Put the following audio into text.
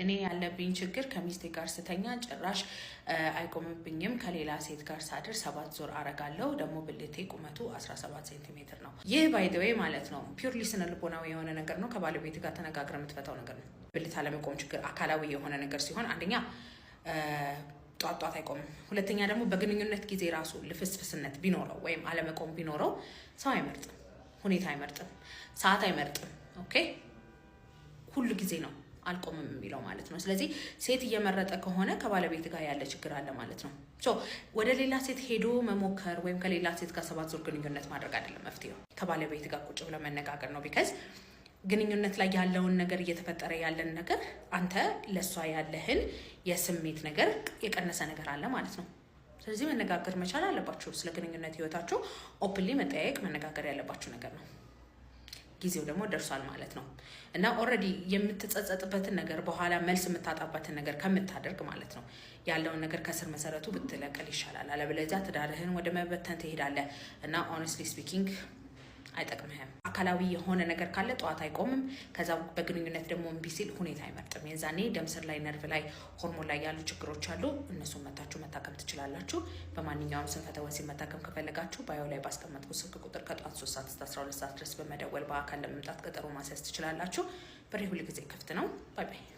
እኔ ያለብኝ ችግር ከሚስቴ ጋር ስተኛ ጭራሽ አይቆምብኝም። ከሌላ ሴት ጋር ሳድር ሰባት ዞር አረጋለሁ። ደግሞ ብልቴ ቁመቱ 17 ሴንቲሜትር ነው። ይህ by the way ማለት ነው purely ስነ ልቦናዊ የሆነ ነገር ነው። ከባለቤት ጋር ተነጋግረህ የምትፈታው ነገር ነው። ብልት አለመቆም ችግር አካላዊ የሆነ ነገር ሲሆን አንደኛ ጧት ጧት አይቆምም። ሁለተኛ ደግሞ በግንኙነት ጊዜ ራሱ ልፍስፍስነት ቢኖረው ወይም አለመቆም ቢኖረው ሰው አይመርጥም፣ ሁኔታ አይመርጥም፣ ሰዓት አይመርጥም። Okay፣ ሁሉ ጊዜ ነው አልቆምም የሚለው ማለት ነው። ስለዚህ ሴት እየመረጠ ከሆነ ከባለቤት ጋር ያለ ችግር አለ ማለት ነው። So ወደ ሌላ ሴት ሄዶ መሞከር ወይም ከሌላ ሴት ጋር ሰባት ዙር ግንኙነት ማድረግ አይደለም መፍትሄው። ከባለቤት ጋር ቁጭ ብሎ መነጋገር ነው። Because ግንኙነት ላይ ያለውን ነገር፣ እየተፈጠረ ያለን ነገር፣ አንተ ለእሷ ያለህን የስሜት ነገር የቀነሰ ነገር አለ ማለት ነው። ስለዚህ መነጋገር መቻል አለባችሁ። ስለ ግንኙነት ህይወታችሁ openly መጠያየቅ፣ መነጋገር ያለባችሁ ነገር ነው። ጊዜው ደግሞ ደርሷል ማለት ነው። እና already የምትጸጸጥበትን ነገር፣ በኋላ መልስ የምታጣበትን ነገር ከምታደርግ ማለት ነው ያለውን ነገር ከስር መሰረቱ ብትለቅል ይሻላል። አለበለዚያ ትዳርህን ወደ መበተን ትሄዳለህ እና honestly speaking አይጠቅምህም። አካላዊ የሆነ ነገር ካለ ጠዋት አይቆምም። ከዛ በግንኙነት ደግሞ እምቢ ሲል ሁኔታ አይመርጥም። የዛኔ ደም ስር ላይ፣ ነርቭ ላይ፣ ሆርሞን ላይ ያሉ ችግሮች አሉ። እነሱን መታችሁ መታከም ትችላላችሁ። በማንኛውም ስንፈተ ወሲብ መታከም ከፈለጋችሁ bio ላይ ባስቀመጥኩት ስልክ ቁጥር ከጠዋት 3 ሰዓት እስከ 12 ሰዓት ድረስ በመደወል በአካል ለመምጣት ቀጠሮ ማስያዝ ትችላላችሁ። በሬ ሁል ጊዜ ክፍት ነው። Bye bye።